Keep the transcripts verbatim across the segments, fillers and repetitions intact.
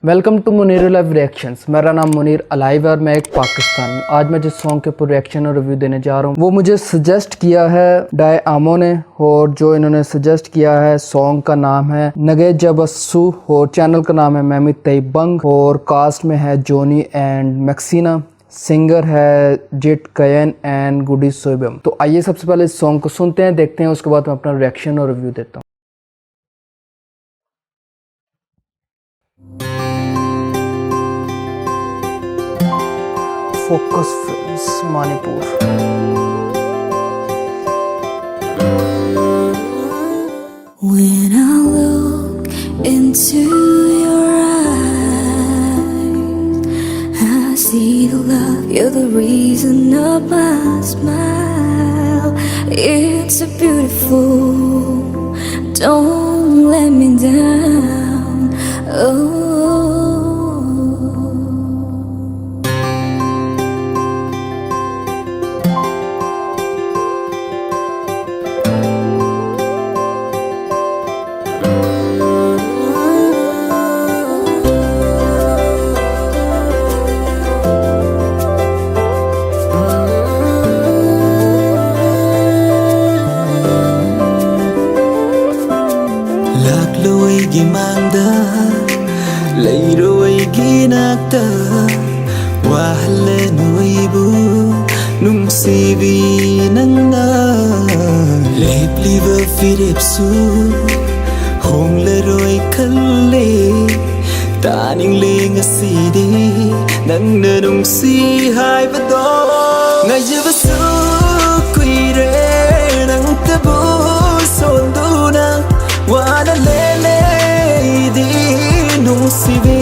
Welcome to Munir Alive Reactions। मेरा नाम Munir alive है और मैं एक पाकिस्तानी हूँ। आज मैं जिस सॉन्ग के ऊपर रिएक्शन और रिव्यू देने जा रहा हूँ, वो मुझे सजेस्ट किया है डाय आमो ने, और जो इन्होंने सजेस्ट किया है, सॉन्ग का नाम है नगे जबस्सू और चैनल का नाम है मैमी तैबंग और कास्ट में है जोनी एंड मैक्सीना। सिंगर है जिट कयन एंड गुडी सोइबम। तो आइए, सबसे पहले इस सॉन्ग को सुनते हैं, देखते हैं, उसके बाद मैं अपना रिएक्शन और रिव्यू देता हूँ। Focus films Manipur. When I look into your eyes, I see the love, you're the reason of my smile. It's so beautiful, don't let me down. Oh. ꯂꯥꯛꯂꯣꯏꯒꯤ ꯃꯥꯡꯗ ꯂꯩꯔꯣꯏꯒꯤ ꯅꯥꯛꯇ ꯋꯥꯍꯜꯂꯦ ꯅꯣꯏꯕꯨ ꯅꯨꯡꯁꯤꯕꯤ ꯅꯪꯅ ꯂꯦꯞꯂꯤꯕ ꯐꯤꯔꯦꯞꯁꯨ ꯍꯣꯡꯂꯔꯣꯏ ꯈꯜꯂꯦ ꯇꯥꯅꯤꯡꯂꯦ ꯉꯁꯤꯗꯤ ꯅꯪꯅ ꯅꯨꯡꯁꯤ ꯍꯥꯏꯕꯗꯣ ꯉꯥꯏꯖꯕꯁꯨ ꯀꯨꯏꯔꯦ ꯅꯪꯇꯕꯨ ꯁꯣꯟꯗꯨꯅ ꯋꯥꯅ ꯂꯦꯜꯂꯦ ꯑꯩꯗꯤ ꯅꯨꯡꯁꯤꯕꯤ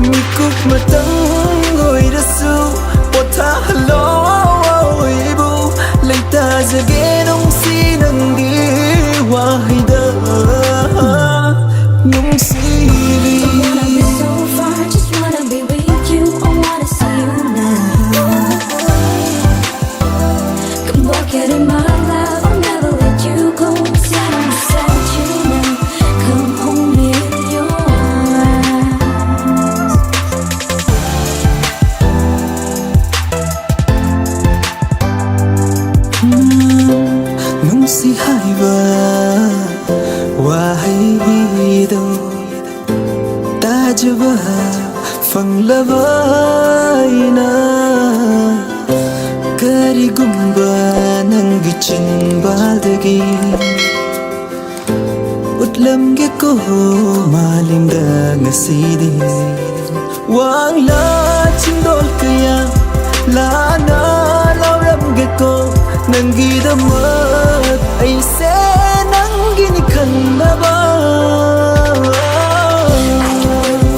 ꯃꯤꯀꯨꯞ ꯃꯇꯪ ꯑꯣꯏꯔꯁꯨ ꯄꯣꯊꯥꯍꯜꯂꯣ ꯑꯩꯕꯨ ꯂꯩꯇꯥꯖꯒꯦ ꯅꯨꯡꯁꯤ ꯅꯪꯒꯤ ꯋꯥꯍꯩꯗ ꯅꯨꯡꯁꯤꯕꯤ Wanna be so far, just wanna be with you. I wanna see you now. Come walk out in my life, I'll never let you go. Stand beside you now. Come hold me in your ꯊꯥꯖꯕ ꯐꯪꯂꯕ ꯑꯩꯅ ꯀꯔꯤꯒꯨꯝꯕ ꯅꯪꯒꯤ ꯆꯤꯟꯕꯥꯜꯗꯒꯤ ꯎꯠꯂꯝꯒꯦꯀꯣ ꯃꯥꯂꯦꯝꯗ ꯉꯁꯤꯗꯤ꯫ ꯋꯥꯡꯂ ꯆꯤꯡꯗꯣꯜ ꯀꯌꯥ ꯂꯥꯟꯅ ꯂꯥꯎꯔꯝꯒꯦꯀꯣ ꯅꯪꯒꯤꯗꯃꯛ ꯑꯩꯁꯦ ꯅꯪꯒꯤꯅꯤ ꯈꯪꯅꯕ꯫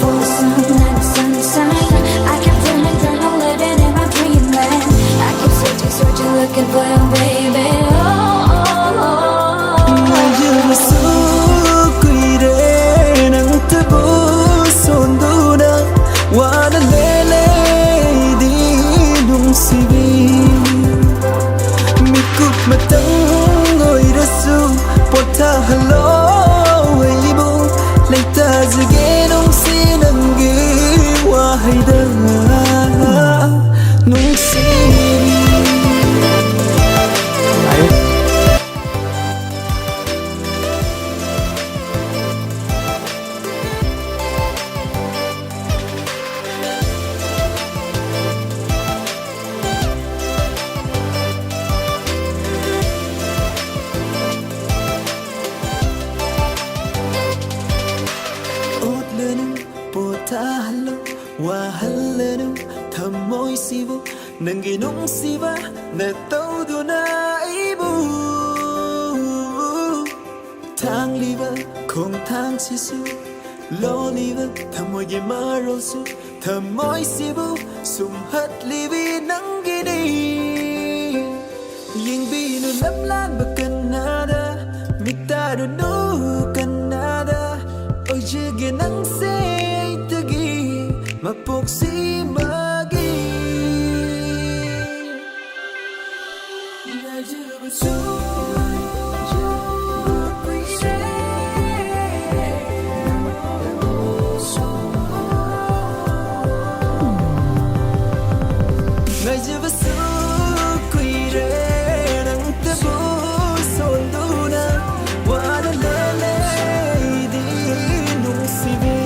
Full sun and sunshine. I can feel my journal living in my dreamland. I keep searching, searching, looking for you, baby. Oh, oh, oh. ꯉꯥꯏꯖꯕꯁꯨ ꯀꯨꯏꯔꯦ ꯅꯪꯇꯕꯨ ꯁꯣꯟꯗꯨꯅ ꯋꯥꯅ ꯂꯦꯜꯂꯦ ꯑꯩꯗꯤ ꯅꯨꯡꯁꯤꯕꯤ꯫ ꯃꯤꯀꯨꯞ ꯃꯇꯪ ꯑꯣꯏꯔꯁꯨ ꯄꯣꯊꯥꯍꯜꯂꯣ ꯑꯩꯕꯨ꯫ ꯂꯩꯇꯥꯖꯒꯦ ꯅꯨꯡꯁꯤ ꯅꯪꯒꯤ ꯋꯥꯍꯩꯗ ꯅꯨꯡꯁꯤꯕꯤ꯫ ꯎꯠꯂꯅꯨ ꯄꯣꯊꯥꯍꯜꯂꯣ ꯋꯥꯍꯜꯂꯅꯨ ꯊꯃꯣꯏꯁꯤꯕꯨ ꯅꯪꯒꯤ ꯅꯨꯡꯁꯤꯕ ꯅꯇꯧꯗꯨꯅ ꯑꯩꯕꯨ꯫ ꯊꯥꯡꯂꯤꯕ ꯈꯣꯡꯊꯥꯡꯁꯤꯁꯨ ꯂꯣꯜꯂꯤꯕ ꯊꯃꯣꯏꯒꯤ ꯃꯔꯣꯜꯁꯨ ꯊꯃꯣꯏꯁꯤꯕꯨ ꯁꯨꯝꯍꯠꯂꯤꯕꯤ ꯅꯪꯒꯤꯅꯤ꯫ ꯌꯦꯡꯕꯤꯅꯨ ꯂꯝꯂꯥꯟꯕ ꯀꯟꯅꯗ ꯃꯤꯇꯥꯔꯨꯅꯨ ꯀꯟꯅꯗ ꯑꯣꯏꯖꯒꯦ ꯅꯪꯁꯦ ꯑꯩꯇꯒꯤ ꯃꯄꯣꯛꯁꯤꯃꯒꯤ꯫ ꯉꯥꯏꯖꯕꯁꯨ ꯀꯨꯏꯔꯦ꯫ ꯉꯥꯏꯖꯕꯁꯨ ꯀꯨꯏꯔꯦ ꯅꯪꯇꯕꯨ ꯁꯣꯟꯗꯨꯅ ꯋꯥꯅ ꯂꯦꯜꯂꯦ ꯑꯩꯗꯤ ꯅꯨꯡꯁꯤꯕꯤ꯫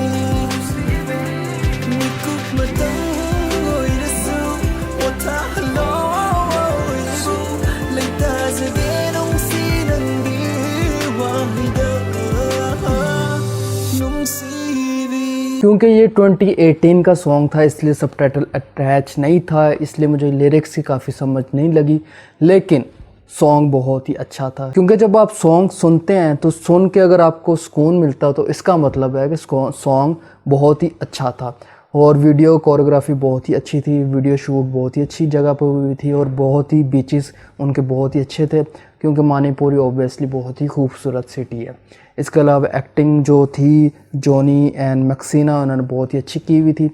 क्योंकि ये ट्वेंटी एटीन का सॉन्ग था, इसलिए सबटाइटल अटैच नहीं था, इसलिए मुझे लिरिक्स की काफ़ी समझ नहीं लगी। लेकिन सॉन्ग बहुत ही अच्छा था, क्योंकि जब आप सॉन्ग सुनते हैं तो सुन के अगर आपको सुकून मिलता तो इसका मतलब है कि सॉन्ग बहुत ही अच्छा था। और वीडियो कोरियोग्राफी बहुत ही अच्छी थी, वीडियो शूट बहुत ही अच्छी जगह पर हुई थी और बहुत ही बीचेस उनके बहुत ही अच्छे थे, क्योंकि मणिपुरी ऑब्वियसली बहुत ही खूबसूरत सिटी है। इसके अलावा एक्टिंग जो थी, जॉनी एंड मैक्सीना, उन्होंने बहुत ही अच्छी की हुई थी।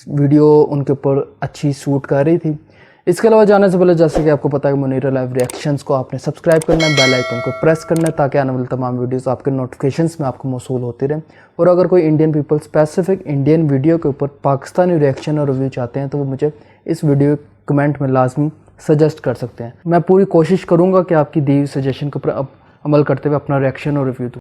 वीडियो उनके ऊपर अच्छी शूट कर रही थी। इसके अलावा जाने से पहले, जैसे कि आपको पता है, मोनेरा लाइव रिएक्शंस को आपने सब्सक्राइब करना है, बेल आइकन को प्रेस करना है, ताकि आने वाली तमाम वीडियोस आपके नोटिफिकेशंस में आपको मौसूल होती रहे। और अगर कोई Indian people specific Indian video के ऊपर पाकिस्तानी रिएक्शन और रिव्यू चाहते हैं तो वो मुझे इस वीडियो कमेंट में लाजमी सजेस्ट कर सकते हैं। मैं पूरी कोशिश करूँगा कि आपकी दी हुई सजेशन के ऊपर अब अमल करते हुए अपना रिएक्शन और रिव्यू दूँ।